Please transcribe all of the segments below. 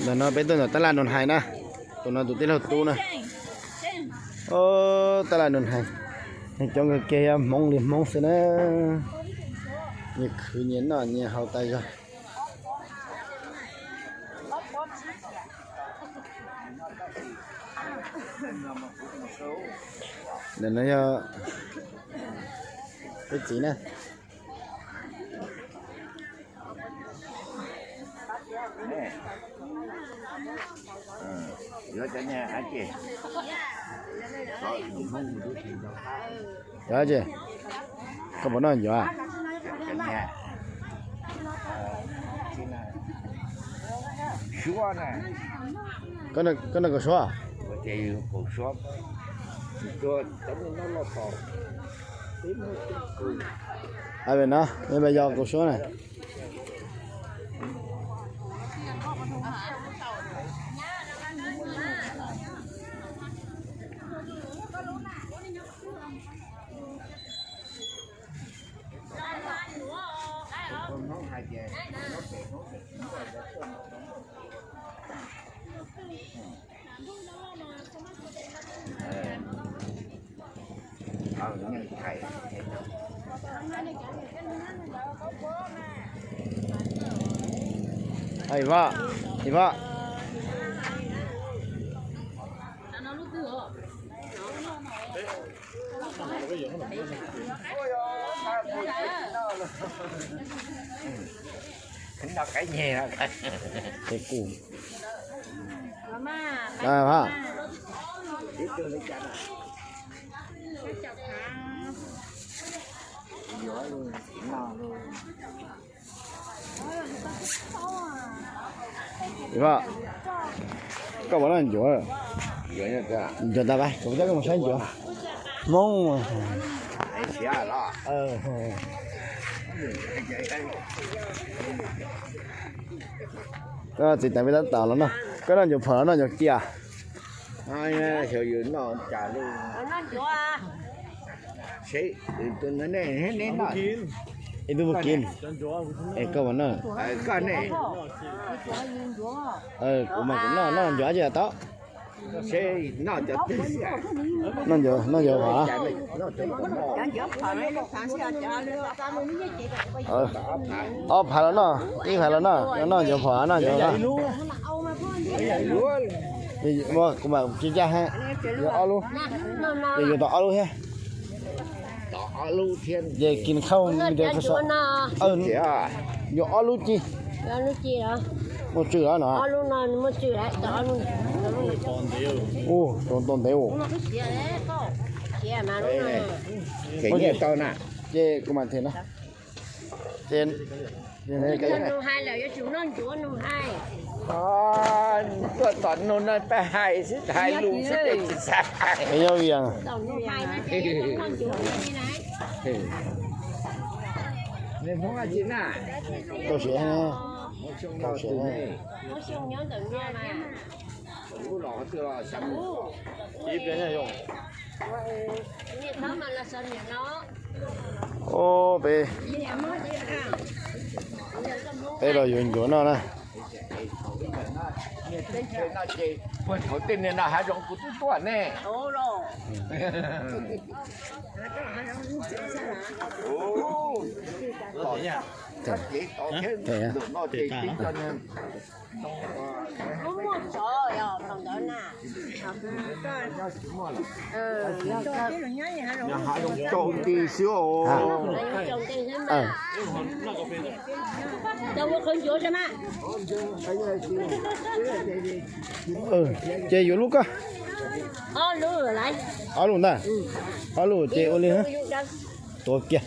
Ntawm no peb tuaj ntawm tab laj Nus Hais na, tus no tus tij laug Tub na. Tab laj Nus Hais, neeg coob kawg kiag, yog Hmoob li Hmoob xwb na. Nyias khwv nyias noj nyias haus tas zog. Ntawm no yog peb txiv na. Yuav ces, koj puas noj ncuav? Koj noj kaus suab? Ab no, yog kaus suab na. Ib Vaj, Ib Vaj. Ib Vaj, koj puas noj ncuav? Ncuav tas, kuv coj koj mus saib ncuav. Hmoob. Koj txiv tas peb tab tom los noj, koj noj ncuav phom los noj ncuav kiag? Xyov yus noj cas li. Ib tug mus kis, es koj puas noj? Koj ne? Kuv mas kuv noj, noj ncuav ces tau. Noj ncuav, noj ncuav phom. Ob phav los noj, ib phav los noj, noj ncuav phom, noj ncuav. Kuv mam tsis ncaj, yuav ob lub, ces yuav tau ob lub thiab. Ces kis khauj, yuav ob lub ci. Muaj tswm los no? Ua, tau ntev. Ces kuv mam them na. Ces tuaj tom nug no peb hais xwb, hais lus xwb ces tsis xav hais. Nyob Vias. Tau siav, tau siav. Ub, peb, peb los yuav ncuav noj na. Tej niag no hav zoov kuv twb tuaj ne. Hav zoov tsaus nti xwb os. Ces yuav lub koj. Ob lub ntag. Ob lub ces ua li tuav kiag.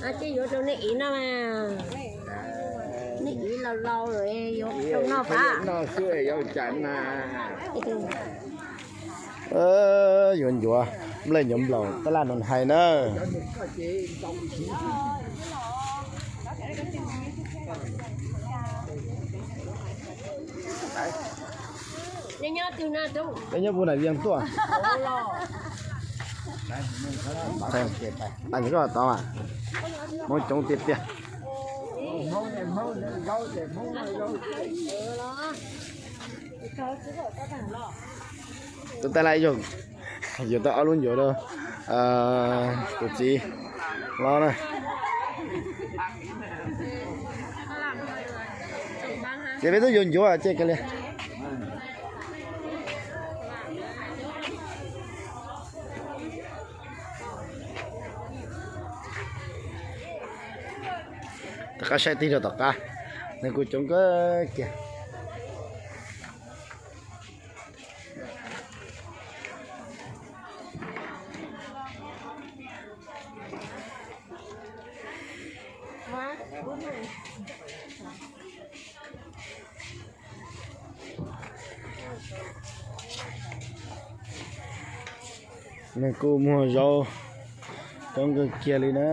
Yuav ncuav, nplej ncuav nplaum tab laj no hais na. Peb nyob puag nram Vias tuaj. Koj tod, Hmoob coob tiag tiag. Tus tab laj yog, yuav tau ob lub ncuav rau tus txiv los na. Ces peb twb yuav ncuav ces kawg li. Tom qab saib tig rau tom qab, nws kuj coob kawg kiag. Nws kuj muag zaub coob kawg kiag li na.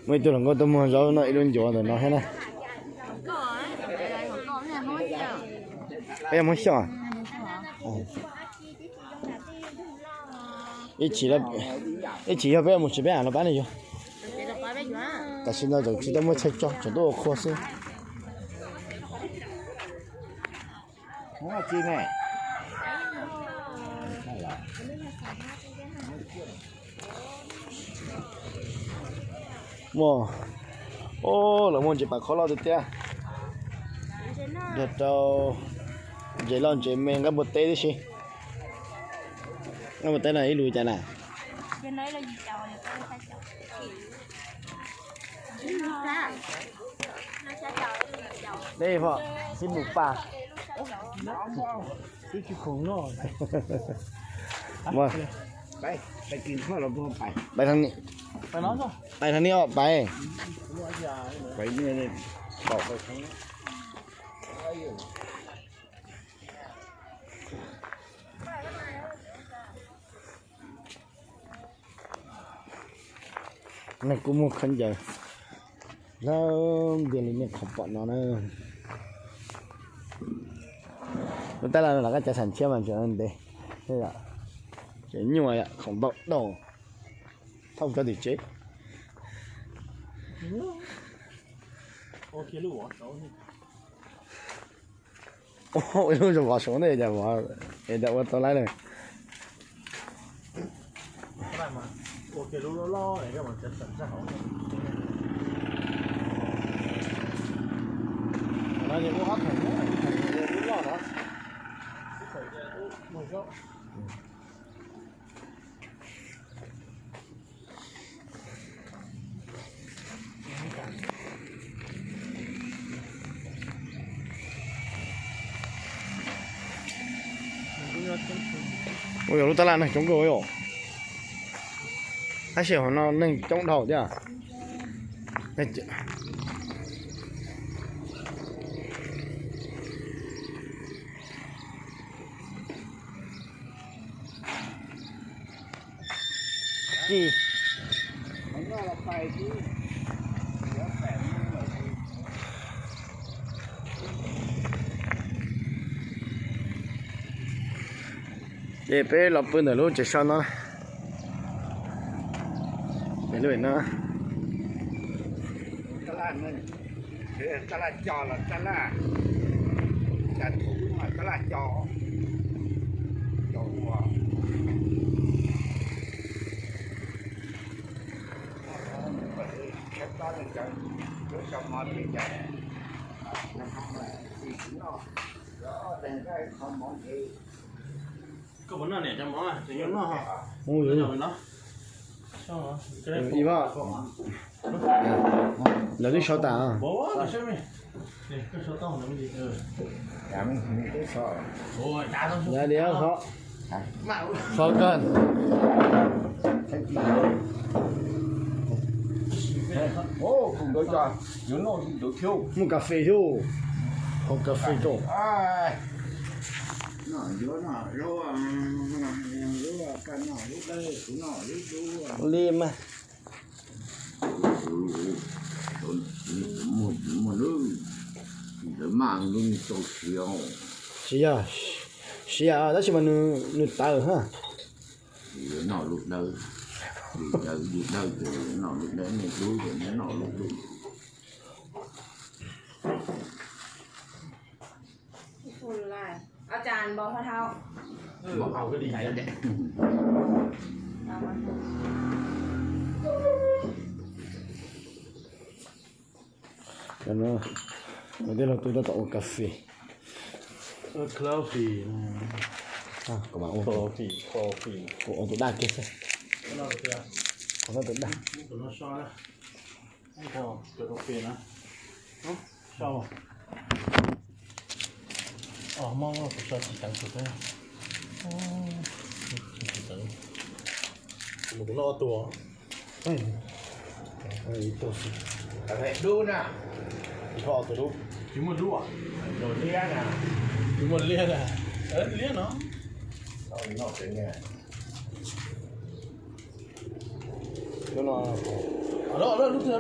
Muaj ib tug hluas nkauj tuaj muag zaub noj ib lub ncuav ntawm no thiab na. Peb yog Hmoob Xyooj. Ib chim, ib chim yog peb mus tsev peb mam los pab nws yuav. Tam sim no tseem tsis tau muaj chaw tso, tseem tuaj ua qhua xwb. Muaj, o, lawv muaj ntses pas khob loj tiag tiag. Nrog rau ntses loj ntses me nqaij npua teb tib si. Nqaij npua teb no ib lus cas na? Dej pom xib pus pa. Pais thav ni os pais. Nws kuj muaj khaub ncaws lawm ntiag li nej qhov pom no na. Lub tab laj no los koj cav xam thiab mas tseem ntev, tseem nyuaj yom, khoom ntau dhau, thauj cov tim tsev. Ib lub zoo vov saud ne, es cas ua tau laib lawm. Ua yog lub tab laj neeg coob kawg yom, tab sis hauv no neeg coob dhau thiab. Ces peb los pw ntawm lub tsev so no, pem lub no. Tab laj co los tab laj, cas thaum ub mas tab laj co, co ua, Lawv twb sau tas. Fo kawg. Muaj kas fes thiab. Haus kas fes rau. Li mas. Tsis yog, siav tab sis mas nws tawv ha. Chan bò hoa thao. Bò hoa có đi. Ntawm no, ntawm no twb tab tom ua cà phê. Coffee. Kuv mam ua, coffee, coffee. Kuv ua tus daj kiag xwb. Kuv ua tus daj. Mus tus no tua. Ib tug xwb. Dub na. Ib tug tua dub. Tsis muaj dub. Liab na. Tsis muaj liab na. Liab no. Lub no. Lub twg na?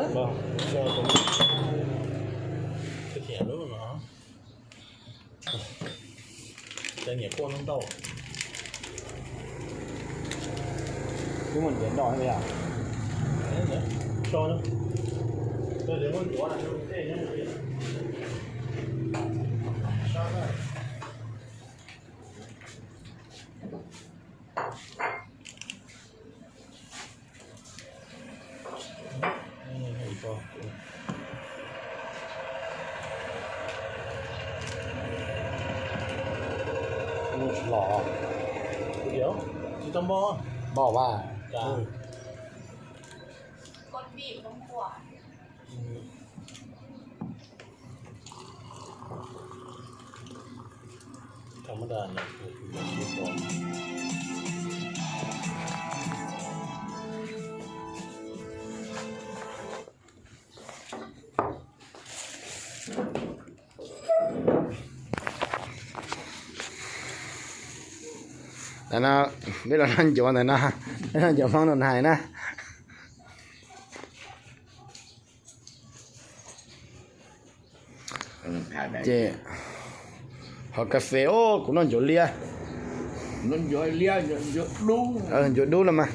Cov niam quaj ntau. Twb muaj ntiav nroj thiab yom. Los tsis tau npog, npog mas. Ntawm no, peb los noj ncuav ntawm no, peb noj ncuav Hmoob no hais na. Ces hov kas fes, kuv noj ncuav liab. Ncuav dub los mas.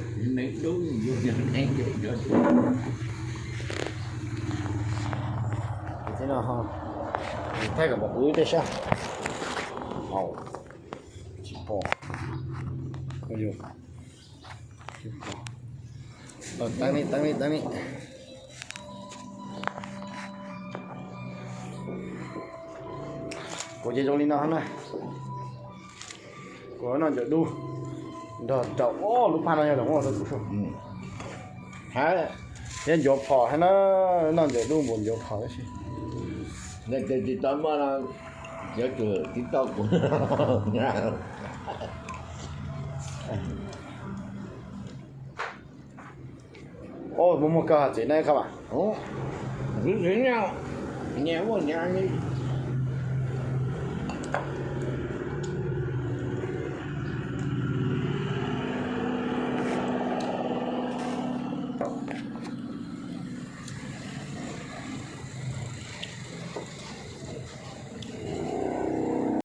Thaij kom pom kuv tej sab. Tsis pom. Teeb li, teeb li, teeb li. Kuv ces zoo li no na. Kuv noj ncuav dub nrog rau, lub phaj no yog los muaj rau kuv. Hab, thiab ncuav phom hab na, noj ncuav dub npaum ncuav phom tab sis. Tsis tau muaj, yuav tsum tsis tau kuv. Muaj muaj kawg tsev neeg qhov mas. Nyias ua nyias li.